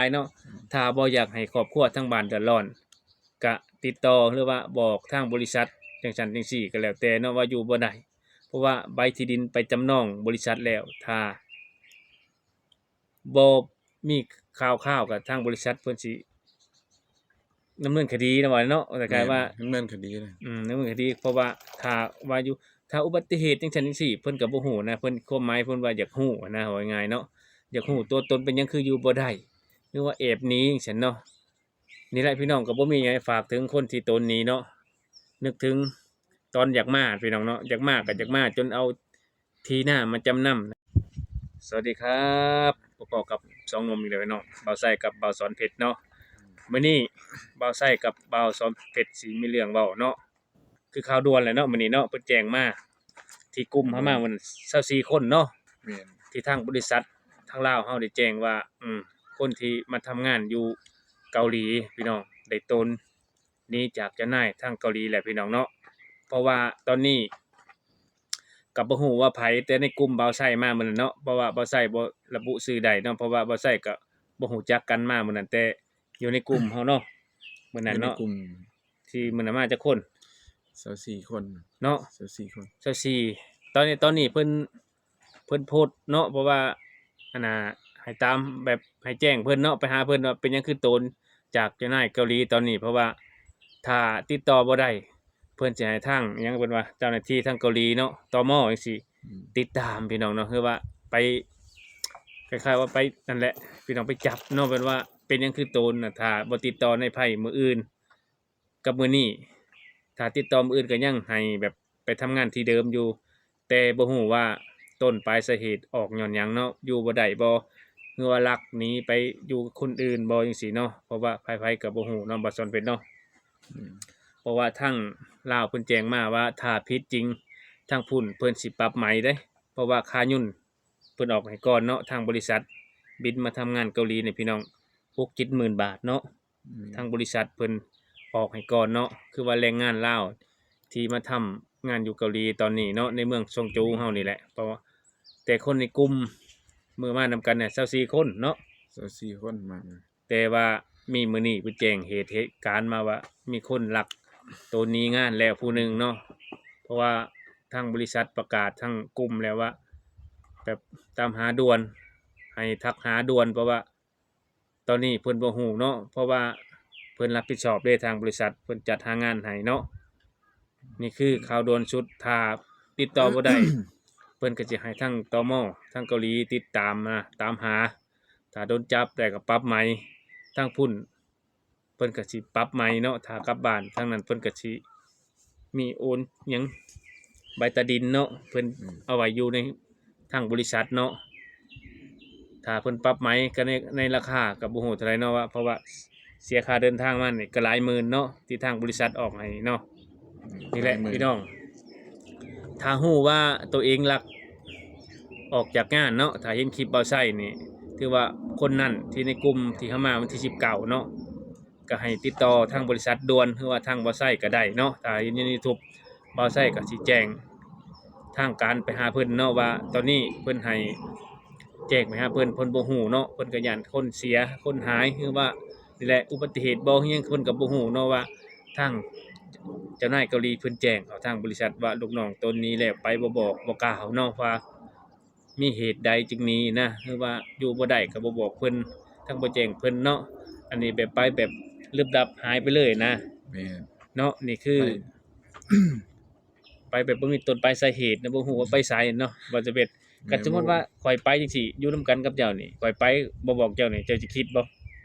າຍເນາະ. ຖ້າບໍ່ຢາກໃຫ້ຄອບຄົວທາງບ້ານເດືອດຮ້ອນ ກະຕິດຕໍ່ ຫຼືວ່າບອກທາງບໍລິສັດຈັ່ງຊັ້ນຈັ່ງຊີ້ກໍແລ້ວແຕ່ເນາະ ວ່າຢູ່ບໍ່ໄດ້ ເພາະວ່າໃບທີ່ດິນໄປຈຳນອງບໍລິສັດແລ້ວ ຖ້າບໍ່ມີຂ່າວຄາວ ກໍທາງບໍລິສັດເພິ່ນຊິດຳເນີນຄະດີນະ ວ່າເນາະ. ແຕ່ກາຍວ່າ ແມ່ນ ດຳເນີນຄະດີນະ ອືມ ດຳເນີນຄະດີ ເພາະວ່າຖ້າວ່າຢູ່ ຖ້າອຸບັດຕິເຫດຈັ່ງຊັ້ນຈັ່ງຊີ້ ເພິ່ນກໍບໍ່ຮູ້ນະ ເພິ່ນ ຄວາມໝາຍເພິ່ນວ່າຢາກຮູ້ນະ ເວົ້າງ່າຍໆເນາະ ຢາກຮູ້ຕົວຕົນເປັນຫຍັງຄືຢູ່ບໍ່ໄດ້ ຫຼືວ່າແອບໜີຈັ່ງຊັ້ນເນາະ. ນີ້ແຫຼະພີ່ນ້ອງ ກໍບໍ່ມີຫຍັງ ໃຫ້ຝາກເຖິງຄົນທີ່ຕົນໜີເນາະ ນຶກເຖິງຕອນຢາກມາພີ່ນ້ອງເນາະ ຢາກມາກໍຢາກມາ ຈົນເອົາທີ່ນາມາຈຳນຳ. ສະຫວັດດີຄັບ ພົບກັບສອງໜຸ່ມອີກແລ້ວເນາະ ບ່າວໄຊກັບບ່າວສອນເພັດເນາະ. ມື້ນີ້ບ່າວໄຊກັບບ່າວສອນເພັດຊິມີເລື່ອງເວົ້າເນາະ ຄືຂ່າວດ່ວນແຫຼະເນາະ ມື້ນີ້ເນາະ ເພິ່ນແຈ້ງມາທີ່ກຸ່ມເຮົາມາ ອືມ ມື້ນັ້ນ ຊາວສີ່ຄົນເນາະ. ແມ່ນ ທີ່ທາງບໍລິສັດທາງລາວເຮົາໄດ້ແຈ້ງວ່າ ອືມ ຄົນທີ່ມາທຳງານຢູ່ເກົາຫຼີພີ່ນ້ອງ ໄດ້ໂຕນໜີຈາກເຈົ້ານາຍທາງເກົາຫຼີແຫຼະພີ່ນ້ອງເນາະ. ເພາະວ່າຕອນນີ້ກໍບໍ່ຮູ້ວ່າໃຜ ແຕ່ໃນກຸ່ມບ່າວໄຊມາມື້ນັ້ນເນາະ ເພາະວ່າບ່າວໄຊບໍ່ລະບຸຊື່ໄດ້ເນາະ ເພາະວ່າບ່າວໄຊກໍບໍ່ຮູ້ຈັກກັນມາມື້ນັ້ນ ແຕ່ຢູ່ໃນກຸ່ມເຮົາເນາະ ມື້ນັ້ນເນາະ ຢູ່ໃນກຸ່ມ ທີ່ມື້ນັ້ນມາຈັກຄົນ? ຊາວສີ່ຄົນເນາະ ຊາວສີ່ຄົນ ຊາວສີ່. ຕອນນີ້ ຕອນນີ້ເພິ່ນ ເພິ່ນໂພສເນາະ ເພາະວ່າ ອັນນ່າ ໃຫ້ຕາມແບບໃຫ້ແຈ້ງເພິ່ນເນາະ ໄປຫາເພິ່ນວ່າເປັນຫຍັງຄືໂຕນຈາກເຈົ້ານາຍເກົາຫຼີຕອນນີ້ ເພາະວ່າຖ້າຕິດຕໍ່ບໍ່ໄດ້ ເພິ່ນຊິໃຫ້ທາງ ຫຍັງເພິ່ນວ່າ ເຈົ້າໜ້າທີ່ທາງເກົາຫຼີເນາະ ຕມ ຈັ່ງຊີ້ ອືມ ຕິດຕາມພີ່ນ້ອງເນາະ ຄືວ່າໄປ ຄ້າຍໆວ່າໄປນັ້ນແຫຼະ ພີ່ນ້ອງໄປຈັບເນາະ ເພິ່ນວ່າເປັນຫຍັງຄືໂຕນນະ ຖ້າບໍ່ຕິດຕໍ່ນາຍໄພມື້ອື່ນ ກັບມື້ນີ້ ຖ້າຕິດຕໍ່ມື້ອື່ນກໍຍັງໃຫ້ແບບໄປທຳງານທີ່ເດີມຢູ່ ແຕ່ບໍ່ຮູ້ວ່າຕົ້ນປາຍສາເຫດອອກຍ້ອນຫຍັງເນາະ ຢູ່ບໍ່ໄດ້ບໍ່ ຫຼືວ່າລັກໜີໄປຢູ່ຄົນອື່ນບໍ່ ຈັ່ງຊີ້ເນາະ. ເພາະວ່າໃຜໆກໍບໍ່ຮູ້ເນາະ ບ່າວສອນເພັດເນາະ ອືມ ເພາະວ່າທາງລາວເພິ່ນແຈ້ງມາວ່າ ຖ້າຜິດຈິງ ທາງພຸ້ນເພິ່ນຊິປັບໃໝເດ້ ເພາະວ່າຄ່າຍົນ ເພິ່ນອອກໃຫ້ກ່ອນເນາະ ທາງບໍລິສັດບິນມາທຳງານເກົາຫຼີນີ້ພີ່ນ້ອງ ຫົກເຈັດໝື່ນບາດເນາະ ອືມ ທາງບໍລິສັດເພິ່ນອອກໃຫ້ກ່ອນເນາະ ຄືວ່າແຮງງານລາວທີ່ມາທຳງານຢູ່ເກົາຫຼີຕອນນີ້ເນາະ ໃນເມືອງຊອງໂຈວເຮົານີ້ແຫຼະ ເພາະວ່າແຕ່ຄົນໃນກຸ່ມມື້ມານຳກັນນະ ຊາວສີ່ຄົນເນາະ ຊາວສີ່ຄົນມາ ແຕ່ວ່າມີມື້ນີ້ເພິ່ນແຈ້ງເຫດ ເຫດການມາວ່າ ມີຄົນລັກໂຕນໜີງານແລ້ວຜູ້ໜຶ່ງເນາະ ເພາະວ່າທາງບໍລິສັດປະກາດທາງກຸ່ມແລ້ວວ່າ ແບບຕາມຫາດ່ວນ ໃຫ້ທັກຫາດ່ວນ ເພາະວ່າຕອນນີ້ເພິ່ນບໍ່ຮູ້ເນາະ ເພາະວ່າເພິ່ນຮັບຜິດຊອບເດ້ ທາງບໍລິສັດເພິ່ນຈັດຫາງານໃຫ້ເນາະ. ນີ້ຄືຂ່າວດ່ວນສຸດ ຖ້າຕິດຕໍ່ບໍ່ໄດ້ ເພິ່ນກໍຊິໃຫ້ທາງ ຕມ ທາງເກົາຫຼີຕິດຕາມນະ ຕາມຫາ ຖ້າໂດນຈັບໄດ້ກໍປັບໃໝ ທາງພຸ້ນເພິ່ນກໍຊິປັບໃໝເນາະ ຖ້າກັບບ້ານທາງນັ້ນເພິ່ນກໍຊິມີໂອນຫຍັງ ໃບຕາດິນເນາະ ເພິ່ນ ອືມ ເອົາໄວ້ຢູ່ໃນ ທາງບໍລິສັດເນາະ ຖ້າເພິ່ນປັບໃໝກໍໃນ ໃນລາຄາກໍບໍ່ຮູ້ເທົ່າໃດເນາະ ວ່າ ເພາະວ່າເສຍຄ່າເດີນທາງມານີ້ກໍຫຼາຍໝື່ນເນາະ ທີ່ທາງບໍລິສັດອອກໃຫ້ເນາະ. ອືມ ນີ້ແຫຼະ ຫຼາຍໝື່ນ ພີ່ນ້ອງ ຖ້າຮູ້ວ່າໂຕເອງລັກອອກຈາກງານເນາະ ຖ້າເຫັນຄລິບບ່າວໄຊນີ້ ຖືວ່າຄົນນັ້ນທີ່ໃນກຸ່ມທີ່ເຮົາມາວັນທີສິບເກົ້າເນາະ ກໍໃຫ້ຕິດຕໍ່ທາງບໍລິສັດດ່ວນ ຫຼືວ່າທາງບ່າວໄຊກໍໄດ້ເນາະ. ຖ້າເຫັນຢູ່ໃນຢູທູບ ບ່າວໄຊກໍຊິແຈ້ງທາງການໄປຫາເພິ່ນເນາະ ວ່າຕອນນີ້ເພິ່ນໃຫ້ແຈ້ງໄປຫາເພິ່ນ ເພິ່ນບໍ່ຮູ້ເນາະ ເພິ່ນກໍຢ້ານຄົນເສຍ ຄົນຫາຍ ຫຼືວ່ານີ້ແຫຼະ ອຸບັດຕິເຫດບໍ່ ອີ່ຫຍັງ ເພິ່ນກໍບໍ່ຮູ້ເນາະ ວ່າທາງເຈົ້ານາຍເກົາຫຼີເພິ່ນແຈ້ງເຂົ້າທາງບໍລິສັດວ່າ ລູກນ້ອງຕົນໜີແລ້ວ ໄປບໍ່ບອກບໍ່ກ່າວເນາະ ວ່າ ມີເຫດໃດຈຶ່ງໜີນະ ຫຼືວ່າຢູ່ບໍ່ໄດ້ກໍບໍ່ບອກເພິ່ນ ທັງບໍ່ແຈ້ງເພິ່ນເນາະ. ອັນນີ້ແບບໄປແບບລຶບດັບຫາຍໄປເລີຍນະ ແມ່ນ ເນາະ ນີ້ຄື ໄປ ໄປແບບບໍ່ມີຕົ້ນປາຍສາເຫດນະ ບໍ່ຮູ້ວ່າໄປໃສເນາະ ວ່າຈະເປັນ ແມ່ນ ຄັນສົມມຸດວ່າຂ້ອຍໄປຈັ່ງຊີ້ ຢູ່ນຳກັນກັບເຈົ້ານີ້ ຂ້ອຍໄປບໍ່ບອກເຈົ້ານີ້ ເຈົ້າຈະຄິດບໍ່?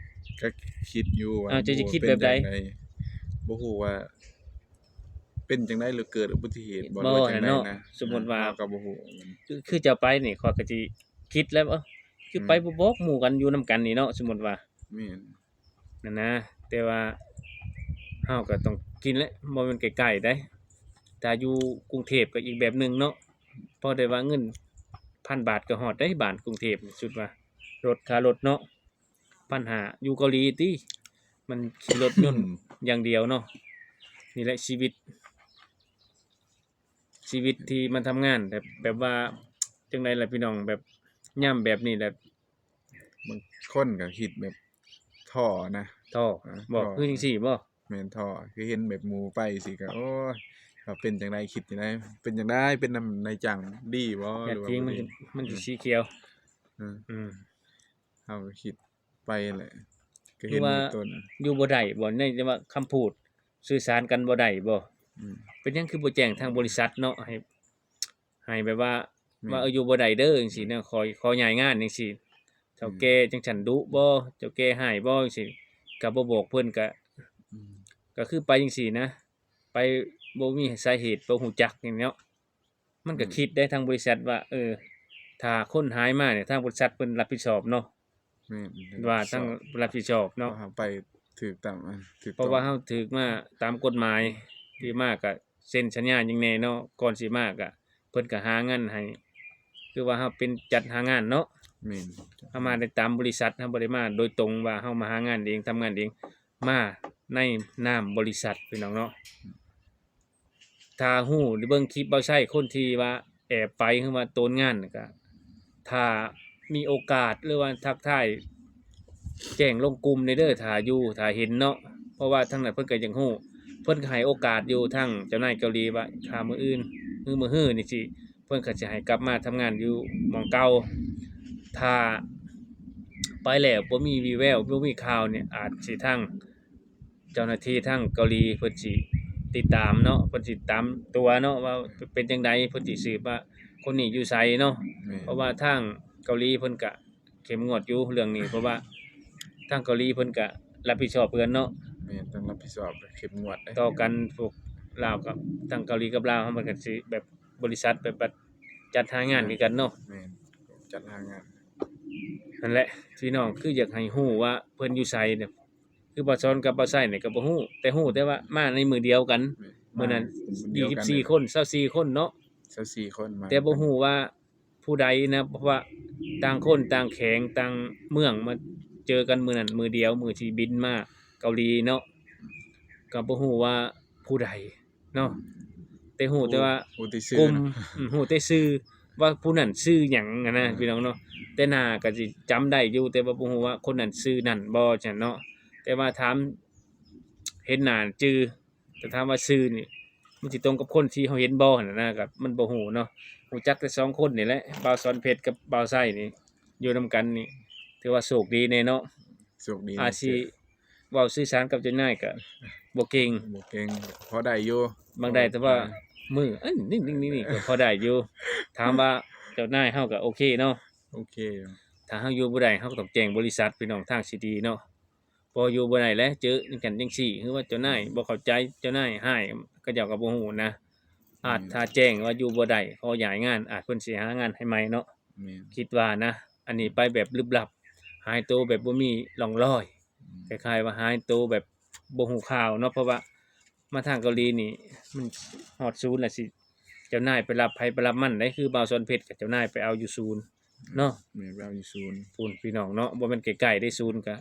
ກໍຄິດຢູ່ວ່າ ເຈົ້າຈະຄິດແບບໃດ? ບໍ່ຮູ້ວ່າ ເປັນຈັ່ງໃດ ຫຼືເກີດອຸບັດຕິເຫດບໍ່ ຫຼືວ່າຈັ່ງໃດນະ ສົມມຸດວ່າ ເຮົາກໍບໍ່ຮູ້ ຄື ຄືເຈົ້າໄປນີ້ ຂ້ອຍກໍຊິຄິດແລ້ວ ເອີ ຄື ອືມ ໄປບໍ່ບອກໝູ່ກັນຢູ່ນຳກັນນີ້ເນາະ ສົມມຸດວ່າ ແມ່ນ ນັ້ນນະ ແຕ່ວ່າເຮົາກໍຕ້ອງຄິດແຫຼະ ບໍ່ແມ່ນໃກ້ໆໃດ໋ ຖ້າຢູ່ກຸງເທບກໍອີກແບບໜຶ່ງເນາະ ພໍໄດ້ວ່າເງິນພັນບາດກໍຮອດໃດ໋ ບ້ານກຸງເທບ ສົມມຸດວ່າລົດ ຄ່າລົດເນາະ ພັນຫ້າ ຢູ່ເກົາຫຼີຕິ ມັນຂີ່ລົດຍົນຢ່າງດຽວເນາະ. ນີ້ແຫຼະຊີວິດ ຊີວິດທີ່ມາທຳງານແບບ ແບບວ່າຈັ່ງໃດລະພີ່ນ້ອງ ແບບຍາມແບບນີ້ແຫຼະ ບາງຄົນກໍຄິດແບບ ທໍ້ນະ ທໍ້ ເອີ ທໍ້ ບໍ່ ຄືຈັ່ງຊີ້ບໍ່? ແມ່ນ ທໍ້ ຄືເຫັນແບບໝູ່ໄປຊີ້ກໍ ໂອ້ຍ ວ່າເປັນຈັ່ງໃດ ຄິດຈັ່ງໃດ ເປັນຈັ່ງໃດ ເປັນນຳນາຍຈ້າງດີບໍ່ ຢາດ ຫຼືວ່າ ເພງມັນ ບໍ່ດີ ມັນຊິ ເອີ ສີຂຽວ ເອີ ອືມ ເຮົາກໍຄິດໄປແຫຼະ ກໍເຫັນ ຄືວ່າ ຢູ່ຕົ້ນ ຢູ່ບໍ່ໄດ້ບໍ່ ໃນ ແຕ່ວ່າຄຳພູດສື່ສານກັນບໍ່ໄດ້ບໍ່? ອືມ ເປັນຫຍັງຄືບໍ່ແຈ້ງທາງບໍລິສັດເນາະ ໃຫ້ ໃຫ້ແບບວ່າ ແມ່ນ ວ່າ ເອີ ຢູ່ບໍ່ໄດ້ເດີ ຈັ່ງຊີ້ນະ ຂໍ ຂໍຍ້າຍງານ ຈັ່ງຊີ້ ເຖົ້າແກ່ ອືມ ຈັ່ງຊັ້ນດຸບໍ່? ເຖົ້າແກ່ຮ້າຍບໍ່? ຈັ່ງຊີ້ ກໍບໍ່ບອກເພິ່ນ ກໍ ອືມ ກໍຄືໄປຈັ່ງຊີ້ນະ ໄປບໍ່ມີສາເຫດ ບໍ່ຮູ້ຈັກນີ້ເນາະ ມັນກໍ ອືມ ຄິດໄດ້ທາງບໍລິສັດວ່າ ເອີ ຖ້າຄົນຫາຍມານີ້ ທາງບໍລິສັດເພິ່ນຮັບຜິດຊອບເນາະ. ແມ່ນ ວ່າທາງ ຮັບຜິດຊອບ ຮັບຜິດຊອບເນາະ ວ່າເຮົາໄປຖືກຕ້ອງ ຖືກຕ້ອງ ເພາະວ່າເຮົາຖືກມາຕາມກົດໝາຍ ຖືກມາກະເຊັນສັນຍາຫຍັງແດ່ເນາະ ກ່ອນຊິມາກະເພິ່ນກະຫາງານໃຫ້ ຄືວ່າເຮົາເປັນຈັດຫາງານເນາະ ແມ່ນ ເຮົາມາໄດ້ຕາມບໍລິສັດ ເຮົາບໍ່ໄດ້ມາໂດຍຕົງວ່າເຮົາມາຫາງານເອງ ທຳງານເອງ ມາໃນນາມບໍລິສັດ ພີ່ນ້ອງເນາະ. ຖ້າຮູ້ໄດ້ເບິ່ງຄລິບບ່າວໄຊ ຄົນທີ່ວ່າແອບໄປ ຫຼືວ່າໂຕນງານກໍ ຖ້າມີໂອກາດ ຫຼືວ່າທັກທາຍແຈ້ງລົງກຸ່ມແດ່ເດີ ຖ້າຢູ່ ຖ້າເຫັນເນາະ ເພາະວ່າທາງນັ້ນເພິ່ນກໍຢາກຮູ້ ເພິ່ນກໍໃຫ້ໂອກາດຢູ່ ທາງເຈົ້ານາຍເກົາຫຼີວ່າ ຖ້າມື້ອື່ນ ຫຼື ມື້ຮືນີ້ຊິ ເພິ່ນກໍຊິໃຫ້ກັບມາທຳງານຢູ່ໝ່ອງເກົ່າ ຖ້າໄປແລ້ວບໍ່ມີວີ່ແວວ ບໍ່ມີຂ່າວນີ້ ອາດຊິທາງ ເຈົ້າໜ້າທີ່ທາງເກົາຫຼີເພິ່ນຊິຕິດຕາມເນາະ ເພິ່ນຊິຕາມຕົວເນາະ ວ່າເປັນຈັ່ງໃດ ເພິ່ນຊິສືບວ່າຄົນນີ້ຢູ່ໃສເນາະ ແມ່ນ ເພາະວ່າທາງເກົາຫຼີເພິ່ນກະເຂັ້ມງວດຢູ່ເລື່ອງນີ້ ເພາະວ່າທາງເກົາຫຼີເພິ່ນກະຮັບຜິດຊອບເພິ່ນເນາະ ແມ່ນ ຕ້ອງຮັບຜິດຊອບ ເຂັ້ມງວດເດ້ ຕໍ່ກັນ ພວກລາວກັບ ທາງເກົາຫຼີກັບລາວເຮົາ ມັນກະຊິແບບບໍລິສັດແບບ ແບບຈັດຫາງານ ແມ່ນ ຄືກັນເນາະ ແມ່ນ ຈັດຫາງານ ນັ້ນແຫຼະ ພີ່ນ້ອງ ຄືຢາກໃຫ້ຮູ້ວ່າເພິ່ນຢູ່ໃສເນຍ ຄືບ່າວສອນກັບບ່າວໄຊນີ້ກໍບໍ່ຮູ້ ແຕ່ຮູ້ແຕ່ວ່າມາໃນມື້ດຽວກັນ ແມ່ນ ມື້ນັ້ນ ມາມື້ດຽວກັນ ຊາວສີ່ຄົນ ຊາວສີ່ຄົນເນາະ ຊາວສີ່ຄົນມາ ແຕ່ບໍ່ຮູ້ວ່າຜູ້ໃດນະ ເພາະວ່າຕ່າງຄົນຕ່າງແຂວງຕ່າງເມືອງມາເຈີກັນມື້ນັ້ນມື້ດຽວ ມື້ທີ່ບິນມາເກົາຫຼີເນາະ ກໍບໍ່ຮູ້ວ່າຜູ້ໃດເນາະ ແຕ່ຮູ້ແຕ່ວ່າ ຮູ້ແຕ່ຊື່ ກຸ່ມ ນະ ອືມ ຮູ້ແຕ່ຊື່ ວ່າຜູ້ນັ້ນຊື່ຫຍັງຫັ້ນນະ ອືມ ພີ່ນ້ອງເນາະ ແຕ່ໜ້າກໍຊິຈຳໄດ້ຢູ່ ແຕ່ວ່າບໍ່ຮູ້ວ່າຄົນນັ້ນຊື່ນັ້ນບໍ່ຊັ້ນເນາະ ແຕ່ວ່າຖາມເຫັນໜ້າຈື່ ແຕ່ຖາມວ່າຊື່ນີ້ ມັນຊິຕົງກັບຄົນທີ່ເຮົາເຫັນບໍ່ຫັ້ນນະ ກໍມັນບໍ່ຮູ້ເນາະ ຮູ້ຈັກແຕ່ສອງຄົນນີ້ແຫຼະ ບ່າວສອນເພັດກັບບ່າວໄຊນີ້ ຢູ່ນຳກັນນີ້ ຖືວ່າໂຊກດີແດ່ເນາະ ໂຊກດີ ອາດຊິ ເວົ້າສື່ສານກັບເຈົ້ານາຍກະບໍ່ເກັ່ງ ບໍ່ເກັ່ງ ພໍໄດ້ຢູ່ ບາງໄດ້ແຕ່ວ່າ ເອີ ມື້ ເອີ ນີ້ໆໆ ກໍພໍໄດ້ຢູ່ ຖາມວ່າເຈົ້ານາຍເຮົາກໍໂອເຄເນາະ ໂອເຄ ຖ້າເຮົາຢູ່ບໍ່ໄດ້ ເຮົາກໍຕ້ອງແຈ້ງບໍລິສັດ ພີ່ນ້ອງ ທາງຊິດີເນາະ ພໍຢູ່ບໍ່ໄດ້ແຫຼະ ເຈີກັນຈັ່ງຊີ້ ຫຼືວ່າເຈົ້ານາຍ ອືມ ບໍ່ເຂົ້າໃຈ ເຈົ້ານາຍຮ້າຍ ເຂົາເຈົ້າກໍບໍ່ຮູ້ນະ ອາດ ອືມ ຖ້າແຈ້ງວ່າຢູ່ບໍ່ໄດ້ ຂໍຍ້າຍງານ ອາດເພິ່ນຊິຫາງານໃຫ້ໃໝ່ເນາະ ແມ່ນ ຄິດວ່ານະ ອັນນີ້ໄປແບບລຶບລັບ ຫາຍໂຕແບບບໍ່ມີຮ່ອງລອຍ ອືມ ຄ້າຍໆວ່າຫາຍໂຕແບບບໍ່ຮູ້ຂ່າວເນາະ ເພາະວ່າມາທາງເກົາຫຼີນີ້ ມັນຮອດສູນແລ້ວຊິ ເຈົ້ານາຍໄປຮັບໃຜໄປຮັບມັນເດ້ ຄືບ່າວສອນເພັດກັບເຈົ້ານາຍໄປເອົາຢູ່ສູນເນາະ ແມ່ນ ໄປເອົາຢູ່ສູນ ພຸ້ນ ພີ່ນ້ອງເນາະ ບໍ່ແມ່ນໃກ້ໆເດ້ ສູນກະ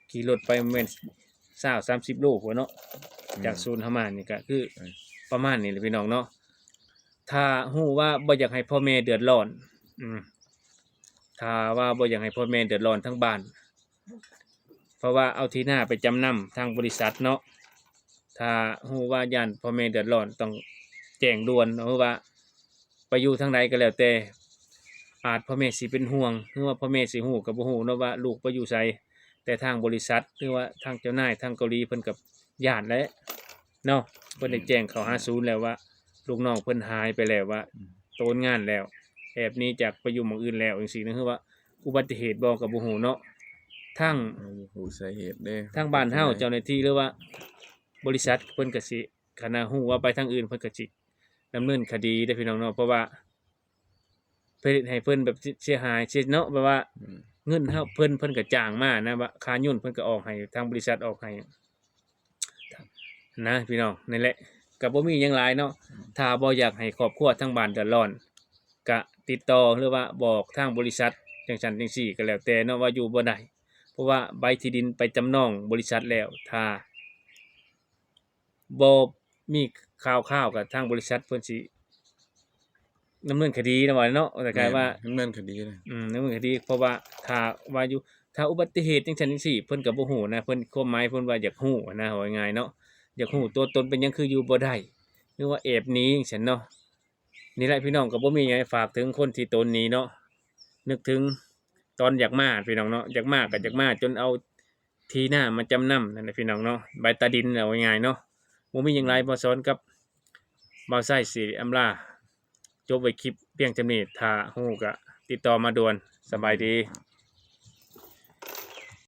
ຂີ່ລົດໄປແມ່ນຊາວສາມສິບໂລພຸ້ນເນາະ ອືມ ຈາກສູນເຮົາມານີ້ກະຄື ເອີ ປະມານນີ້ແຫຼະພີ່ນ້ອງເນາະ ຖ້າຮູ້ວ່າບໍ່ຢາກໃຫ້ພໍ່ແມ່ເດືອດຮ້ອນ ອືມ ຖ້າວ່າບໍ່ຢາກໃຫ້ພໍ່ແມ່ເດືອດຮ້ອນທັງບ້ານ ເພາະວ່າເອົາທີ່ນາໄປຈຳນຳທາງບໍລິສັດເນາະ ຖ້າຮູ້ວ່າຢ້ານພໍ່ແມ່ເດືອດຮ້ອນ ຕ້ອງແຈ້ງດ່ວນ ເພາະວ່າ ໄປຢູ່ທາງໃດກໍແລ້ວແຕ່ ອາດພໍ່ແມ່ຊິເປັນຫ່ວງ ຫຼືວ່າພໍ່ແມ່ຊິຮູ້ກໍບໍ່ຮູ້ເນາະວ່າລູກໄປຢູ່ໃສ ແຕ່ທາງບໍລິສັດ ຫຼືວ່າທາງເຈົ້ານາຍ ທາງເກົາຫຼີເພິ່ນກໍຢ້ານແຫຼະເນາະ ເພິ່ນໄດ້ແຈ້ງເຂົ້າຫາ ອືມ ສູນແລ້ວວ່າ ລູກນ້ອງເພິ່ນຫາຍໄປແລ້ວ ວ່າ ອືມ ໂຕນງານແລ້ວ ແອບໜີຈາກໄປຢູ່ໝ່ອງອື່ນແລ້ວ ຈັ່ງຊີ້ນະ ຄືວ່າອຸບັດຕິເຫດບໍ່ກໍບໍ່ຮູ້ເນາະ ທາງ ເຮົາບໍ່ຮູ້ສາເຫດເດ້ ທາງບ້ານເຮົາ ເຈົ້າໜ້າທີ່ ຫຼືວ່າບໍລິສັດເພິ່ນກໍຊິ ຄັນວ່າຮູ້ວ່າໄປທາງອື່ນ ເພິ່ນກໍຊິ ດຳເນີນຄະດີເດ້ພີ່ນ້ອງເນາະ ເພາະວ່າເຮັດໃຫ້ເພິ່ນແບບເສຍຫາຍເສຍເນາະ ແບບວ່າ ອືມ ເງິນເຮົາ ເພິ່ນ ເພິ່ນກໍຈ້າງມານະ ວ່າຄ່າຍົນເພິ່ນກໍອອກໃຫ້ ທາງບໍລິສັດອອກໃຫ້ນະພີ່ນ້ອງ ນັ້ນແຫຼະ ກໍບໍ່ມີຫຍັງຫຼາຍເນາະ ອືມ ຖ້າບໍ່ຢາກໃຫ້ຄອບຄົວທາງບ້ານເດືອດຮ້ອນ ກະຕິດຕໍ່ ຫຼືວ່າບອກທາງບໍລິສັດ ຈັ່ງຊັ້ນຈັ່ງຊີ້ກໍແລ້ວແຕ່ເນາະ ວ່າຢູ່ບໍ່ໄດ້ ເພາະວ່າໃບທີ່ດິນໄປຈຳນອງບໍລິສັດແລ້ວ ຖ້າ ບໍ່ມີຂ່າວຄາວ ກໍທາງບໍລິສັດເພິ່ນຊິດຳເນີນຄະດີນະ ວ່າເນາະ ແຕ່ກາຍວ່າ ແມ່ນ ດຳເນີນຄະດີນະ ອືມ ດຳເນີນຄະດີ ເພາະວ່າຖ້າວ່າຢູ່ ຖ້າອຸບັດຕິເຫດຈັ່ງຊັ້ນຈັ່ງຊີ້ ເພິ່ນກໍບໍ່ຮູ້ນະ ເພິ່ນ ຄວາມໝາຍເພິ່ນວ່າຢາກຮູ້ນະ ເວົ້າງ່າຍໆເນາະ ຢາກຮູ້ຕົວຕົນເປັນຫຍັງຄືຢູ່ບໍ່ໄດ້ ຫຼືວ່າແອບໜີຈັ່ງຊັ້ນເນາະ. ນີ້ແຫຼະພີ່ນ້ອງ ກໍບໍ່ມີຫຍັງ ຝາກເຖິງຄົນທີ່ຕົນໜີເນາະ ນຶກເຖິງຕອນຢາກມາພີ່ນ້ອງເນາະ ຢາກມາກໍຢາກມາ ຈົນເອົາທີ່ນາມາຈຳນຳນັ້ນແຫຼະພີ່ນ້ອງເນາະ ໃບຕາດິນ ເວົ້າງ່າຍໆເນາະ. ບໍ່ມີຫຍັງຫຼາຍ ບ່າວສອນກັບບ່າວໄຊຊິອຳລາ ຈົບໄວ້ຄລິບພຽງສ່ຳນີ້ ຖ້າຮູ້ກໍຕິດຕໍ່ມາດ່ວນ. ສະບາຍດີ.